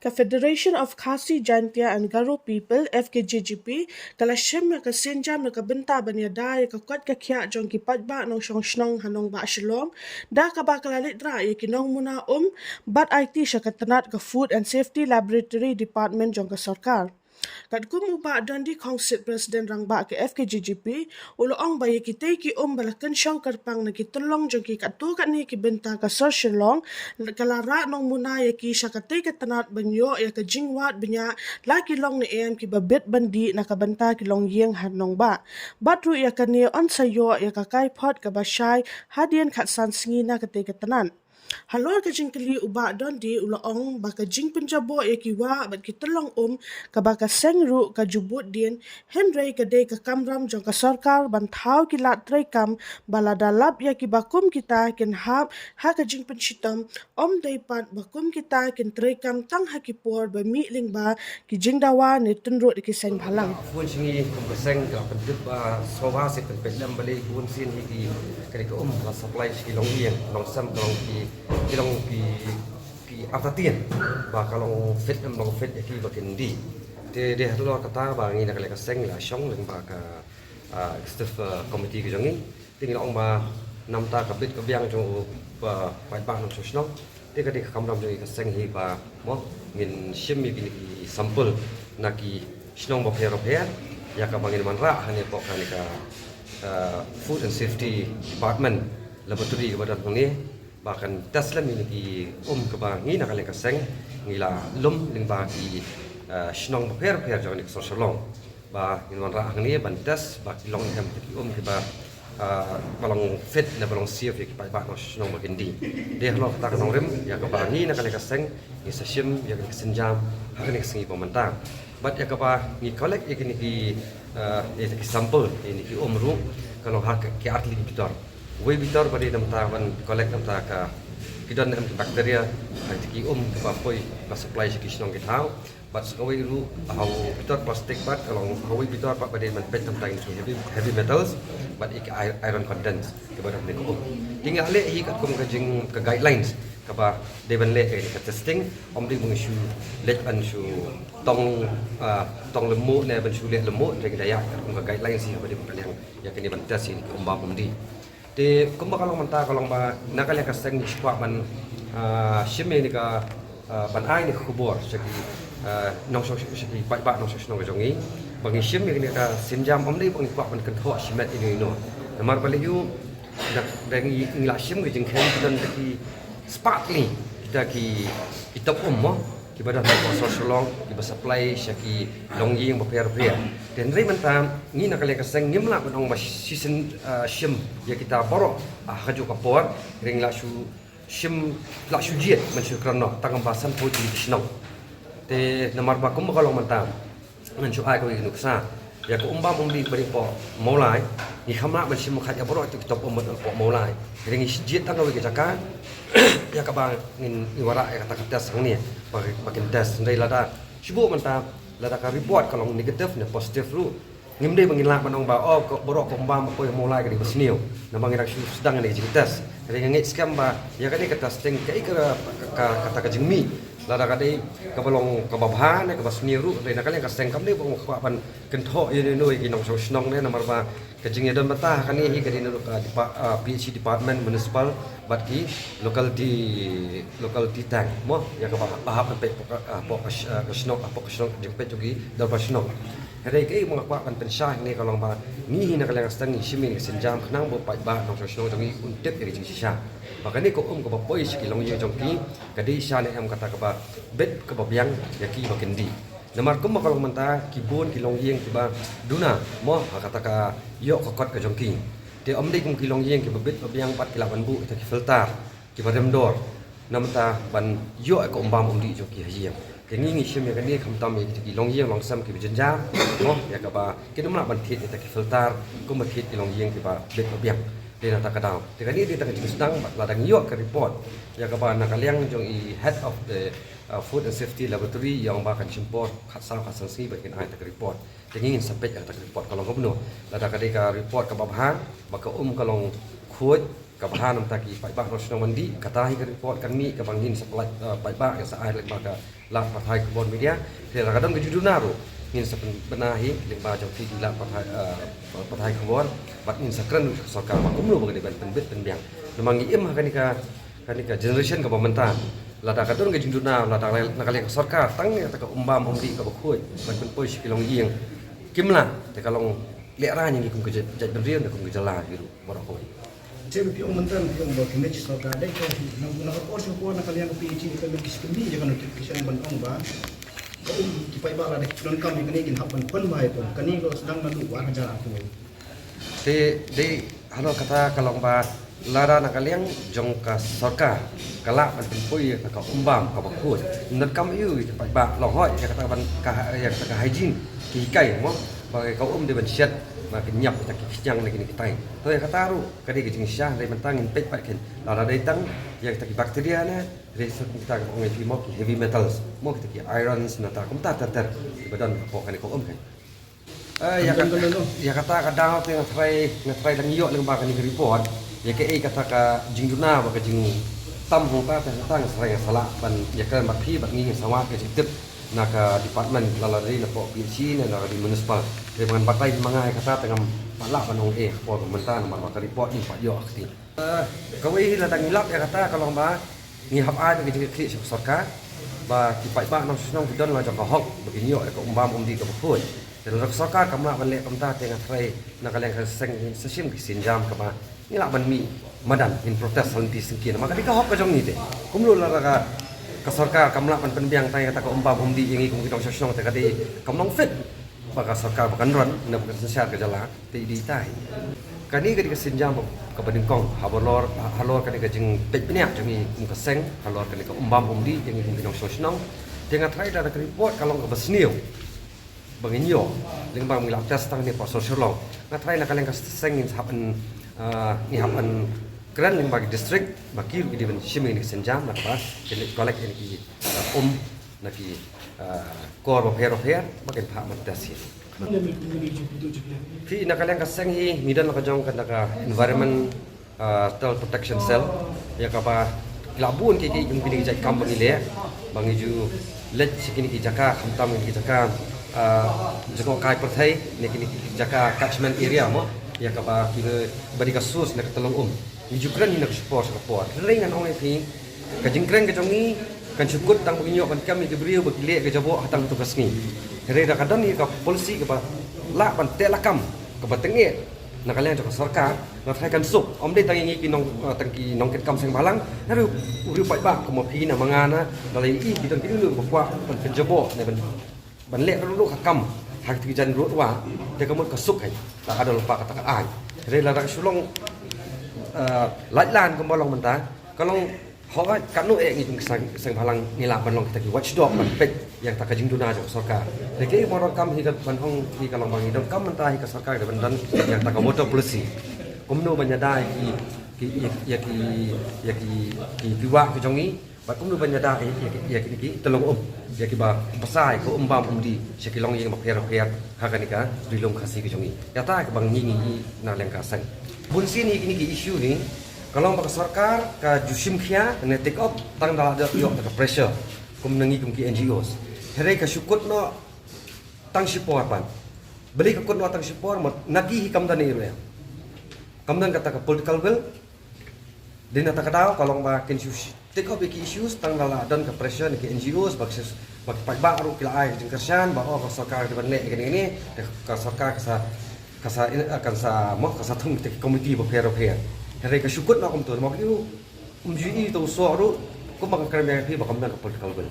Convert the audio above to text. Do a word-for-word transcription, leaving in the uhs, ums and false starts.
Ka Federation of Khasi Jaintia and Garo People, F K J G P, ka la shim ïa ka sienjam na ka bynta ban ïada ïa ka koit ka khiah jong ki paidbah nongshong shnong ha nongbah Shillong, da kaba ka la leit rah ïa ki nongmuna um bad aiti sha ka tnat ka Food and Safety Laboratory Department jong ka sorkar. Katkum u Bah Dundee Khongsit, President Rangbah ka F K J G P, u la ong ba ïa kitei ki um ba la kynshong kyrpang na ki tyllong jong ki katto katne ki bynta ka sor Shillong, ka la rah nongmuna ïa ki sha katei ka tnat ban ïoh ïa ka jingwad bniah la ki long ne em kiba bit ban dih na ka bynta ki longïing ha nongbah. Bad ruh ïa kane yn sa ïoh ïa ka kaiphod kaba shai hadien khatsan sngi na katei ka tnat. Halor ka jingkylli u Bah Dundee u la ong ba ka jingpynjaboh ïa ki wah bad ki tyllong um kaba ka seng ruh ka ju bud dien, hynrei ka dei ka kamram jong ka sorkar ban thaw ki lad treikam ba lada lap ïa kiba kum kita kin hap ha ka jingpynshitom, ym dei pat ba kum kita kin treikam tang ha ki por ba mih lyngba ki jingdawa ne tynrut ïa ki seng bhalang. Bun sien hi kum ka seng ka la pyntip ba sngewbha seh pynpeit lem balei bun sien hi ki kane ka um ka la supply sha ki longïing, nongsem ka long ki, ki long ki, ki artatien ba ka long fit em long fit ïa ki ba kin die. Te dei halor kata ba ngi na ka liang ka seng la shong lyngba ka, ah, executive, ah, committee ka jong ngi. Te ngi la ong ba namta ka bit ka biang jong u, ah, paidbah nongshong shnong. Te ka dei ka kamram jong ngi ka seng hi ba mo ngin shim ïa kine ki sample na ki shnong bapher bapher ïa kaba ngin wanrah hangne hapoh kane ka, ah, Food and Safety Department laboratory kaba don hangne ba kan test lem ïa kine ki um kaba ngi na ka liang ka seng ngi la lum lyngba ki, ah, shnong bapher bapher jong kane ka sor Shillong. Ba ngin wanrah hangne ban test ba ki long em ki um kiba, ah, ba long fit ne ba long safe ïa ki paidbah nongshong shnong ba kin die. Dei halor kata ka nongrim ïa kaba ngi na ka liang ka seng ngi sa shim ïa kane ka sienjam ha kane ka sngi ba mynta. Bad ïa kaba ngi collect ïa kine ki, ah, ïa ki sample ïa kine ki um ruh ka long ha ki artylli ki bitor. Uwei bitor ba dei namta ban collect namta ka ki don em ki bacteria ha ki um kiba poi ba supply sha ki shnong ki thaw. Bad sa kawei ruh ha u bitor plastik bad ka long ha uwei bitor bad ba dei ban peit tang tang ki heavy, heavy metals bad i-, iron contents kiba don ha ka um. Te ngi la leh hi katkum ka jing ka guidelines kaba dei ban leh ka testing, ym dei ba ngi shu leh ban shu tong, ah, tong lyngngoh ne ban shu leh lyngngoh, te ngi la ïa katkum ka guidelines hi kaba dei ban ka liang ïa kane ban test ïa ki um bam um die. Te kumba ka long mynta ka long ba na ka liang ka seng ngi shu kwah ban, ah, shim ïa kane ka, ah, ban ai kane ka khubor sha ki, ah, nongshong, sha ki paidbah nongshong shnong ka jong ngi ba ngi shim ïa kane ka sienjam, ym dei ba ngi kwah ban kynthoh shimet ïano ïano. Namar balei ïoh da, da ngi, ngi la shim ka jingkheiñ ki don da ki spah tylli kita ki, ki top um mo kiba don hapoh sor Shillong kiba supply sha ki longïing bapher bapher. Te hynrei mynta ngi na ka liang ka seng ngim lah ban ong ba shisien, ah, shim ïa kita baroh, ah, ha kajuh ka por, hynrei ngi la shu shim, la shu jied ban shu kren noh tang ba sanphew tylli ki shnong. Te namar ba kumba ka long mynta ngan shu ai kawei ka nuksa ïa ka um bam um die ba dei hapoh Mawlai. Ngi kham lah ban shim khat ïa baroh ki top um ba dei hapoh Mawlai. Hynrei ngi jied tang kawei ka jaka ïa kaba ngin, ngi wanrah ïa kata ka test hangne ba, ba kin test. Hynrei lada shu buh mynta lada ka report ka long negative ne positive ruh, ngim dei ba ngin lah ban ong ba oh ka baroh ka um bam ba poi ha Mawlai ka dei ba sniew. Namar ngi dang shu sdang ïa ka jingtest. Hynrei nga ngeit skhem ba ïa kane ka testing kaei ka, ka, ka, kata ka jingmih lada ka dei kaba long kaba bha ne kaba sniew ruh, hynrei na ka liang ka seng kam dei ba nga kwah ban kynthoh ïano ïano ïa ki nongshong shnong ne, namar ba ka jingïadon bynta ha kane hi ka dei na ka depa-, ah, P H E department municipal bad ki locality, locality tank mo ïa kaba hap ban peit hapoh ka, ah, hapoh ka sh-, ah, ka shnong, hapoh ka shnong jingpeit jong ki dorbar shnong. Hynrei kaei ba nga kwah ban pynshai hangne ka long ba ngi hi na ka liang ka seng ngi shim ïa kane ka sienjam khnang ba u paidbah nongshong shnong jong ngi un tip ïa ka jingshisha ba kane ka um kaba poi sha ki longïing jong ki ka dei shisha ne em kata kaba bit kaba biang ïa ki ba kin die. Namar kumba ka long mynta ki bun ki longïing kiba duna mo ha kata ka ïoh ka kot ka jong ki. Te ym dei kum ki longïing kiba bit ba biang pat ki lah ban buh kita ki filter kiba rem dor na bynta ban ïoh ïa ka um bam um die jong ki ha ïing. Te ngi ngi shim ïa kane khamtam ïa kita ki longïing longsem kiba jynjar mo ïa kaba kin ym lah ban thied ïa kita ki filter kumba thied ki longïing kiba bit ba biang. Dei na kata ka daw te kane dei tang ka jingsdang bad lada ngi ïoh ka report ïa kaba na ka liang jong i head of the, uh, Food and Safety Laboratory ïa ong ba kan shim por khatsaw khatsan sngi ba kin ai ta ka report. Te ngi ngin sa peit ïa kata ka report ka long kumno. Lada ka dei ka report kaba bha ba ka um ka long Khuid, kaba ha namta ki paidbah nongshong ban dih, kata hi ka report kan mih kaba ngin sa pynlait, eh, paidbah, ngin sa ai lyngba ka lad pathai khubor media. Te lada ka don ka jingduna ruh, ngin sa pynbna hi lyngba jong ki lad pathai, eh, pathai khubor, bad ngin sa kren ruh sha ka sorkar ba kumno ba ka dei ban pynbit pynbiang. Namar ngi im ha kane ka, kane ka generation kaba mynta. Lada ka don ka jingduna, lada na ka liang ka sorkar, tang ïa kata ka um bam um dih kaba khuid ban pynpoi sha ki longïing, kim lah, te ka long lehraiñ ïa ngi kum ka jait, jaitbynriew ne kum ka jylla hi ruh baroh kawei. Te phi ong mynta, phi ong ba ka mih sorkar, dei ka, na, na ka por sha ka por na ka liang ka P H E ka mih, ki shim ïa ka notification ban ong ba ka um, ki paidbah lada ki donkam ïa kane kin hap ban pynbha ïa ka um. Kane ka sdang naduh ar hajar arphew. Te dei halor kata ka long ba lada na ka liang jong ka sorkar ka lah ban pynpoi ïa ka um bam kaba khuid, ym donkam ïa ki paidbah, long hooid ïa kata ban ka, ïa kata ka hygiene ki hikai mo, ba ka um dei ban shet, ba kin ïap ïa kita ki khñiang ne kine kitai. To ïa kata ruh ka dei ka jingshisha, hynrei mynta ngin peit pat kein lada dei tang ïa kita ki bacteria ne, hynrei sa kita kiba ong ïa phi mo, ki heavy metals mo, kita ki irons nangta kumta ter ter kiba don hapoh kane ka um kein. Eh, ïa kata, ïa kata ka daw te nga tharai, nga tharai dang ïoh lyngba kane ka report ïa kaei kata ka jingduna bad ka jingtam hangta, te hangta nga tharai nga sa lah ban ïakren bad phi bad ngi, ngin sa wad ka jingtip na ka department, lada dei napoh P H E ne lada dei municipal. Te ba ngan batai hi ma nga ïa kata te ngam pat lah ban ong ei ha ka por mynta namar ba ka report ngim pat ïoh ha kti. Eh, kawei hi lada ngi lap ïa kata ka long ba ngi hap ai ka jingkitkhlieh sha ka sorkar ba ki paidbah nongshong shnong ki don la jong ka hok ba kin ïoh ïa ka um bam um dih kaba khuid. Te lada ka sorkar kam lah ban leh kumta te nga tharai na ka liang ka seng ngin sa shim ka sienjam kaba ngi lah ban mih madan, ngin protest ha lynti syngkien namar ka dei ka hok ka jong ngi te. Kumno lada ka, ka sorkar kam lah ban pynbiang tang ïa kata ka um bam um dih ïa ngi kum ki nongshong shnong, te ka dei kam long fit ba ka sorkar ba kan run ne ba ka synshar ka jylla. Te i dei ita hi. Kane ka dei ka sienjam kaba nyngkong halor, halor kane ka jingpeit bniah jong ngi kum ka seng halor kane ka um bam um dih jong ngi kum ki nongshong shnong. Te nga tharai da ka report ka long kaba sniew ba ngin ïoh lyngba ngi la test tang ne por sor sor long. Nga tharai na ka liang ka seng ngin hap ban, ah, ngi hap ban kren lyngba ki district ba ki ruh ki dei ban shim ïa kane ka sienjam na kaba kin leit collect ïa ki, ah, um na ki, ah, kor bapher bapher ba kin phah ban test ïa. Phi, na ka liang ka seng hi ngi don la ka jong ka, na ka Environment, ah, Environmental Protection Cell, ïa kaba ki la bun ki, ki, ki, kine ki jait kam ba ngi leh, ba ngi ju leit sha kine ki jaka, khamtam kine ki jaka, ah, jngohkai pyrthei ne kine ki jaka catchment area mo, ïa kaba ki ba dei ka source na ka tyllong um. Ngi ju kren hi na ka shipor sha ka por. Hynrei ngan ong ïa phi, ka jingkren ka jong ngi kan shu kut tang ba ngin ïoh ban kem ïa ki briew ba ki leh ka jaboh ha tang tu ka sngi. Hynrei da ka don ïa ka policy kaba lah ban teh lakam kaba tyngeh na ka liang jong ka sorkar, nga tharai kan suk. Ym dei tang ïa ngi ki nong, eh, tang ki nongkitkam seng bhalang, hynrei u riew paidbah kum ma phi na ma nga na, da la ïohi ki don kino kino ba kwah ban pynjaboh ne ban ban leh ruh ka kam ha kito ki jaiñ ruh wa, te ka mut ka suk hi. Ta ka don lypa kata ka aiñ. Hynrei lada ka shu long, eh, lait lan kumba long mynta, ka long hooid, katno eh ngi kum ki seng, seng bhalang ngi lah ban long kita ki watchdog ban peit ïa kata ka jingduna jong ka sorkar. Te kaei ba nga donkam hi ka ban ong hi ka long ba ngi donkam mynta hi ka sorkar ka ban don ïa kata ka water policy. Kumno ban ïada ïa ki, ki, ïa, ïa ki, ïa ki, ki, ki wah ki jong ngi. Bad kumno ban ïada ïa, ïa, ïa, ïa ki tyllong um, ïa kiba bsa ïa ka um bam um dih sha ki longïing bapher bapher ha kane ka Ri Lum Khasi ka jong ngi. Ïa kata kaba ngi ngi i na liang ka seng. Bun sien ïa kine ki issue hi ka long ba ka sorkar ka ju shim khia ne take up tang da la ïoh da ka pressure kum na ngi kum ki N G Os. Hynrei ka shu kut noh tang shipor pat. Balei ka kut noh tang shipor, namar na ki hi kam don ei ruh ïa. Kam don kata ka political will. Dei na kata ka daw ka long ba kin shu take up ïa ki issues tang da la don ka pressure na ki N G Os, ba ki, ba ki paidbah ruh ki la ai ka jingkyrshan ba oh ka sorkar ka dei ban leh ïa kane kane, te ka sorkar ka sa, ka sa, kan sa mo, ka sa thung kita ki komiti bapher bapher. Hynrei ka shu kut noh kumto, namar kane ruh um ju i to u soh ruh, kumba nga kren ïa phi ba kam don ka political will.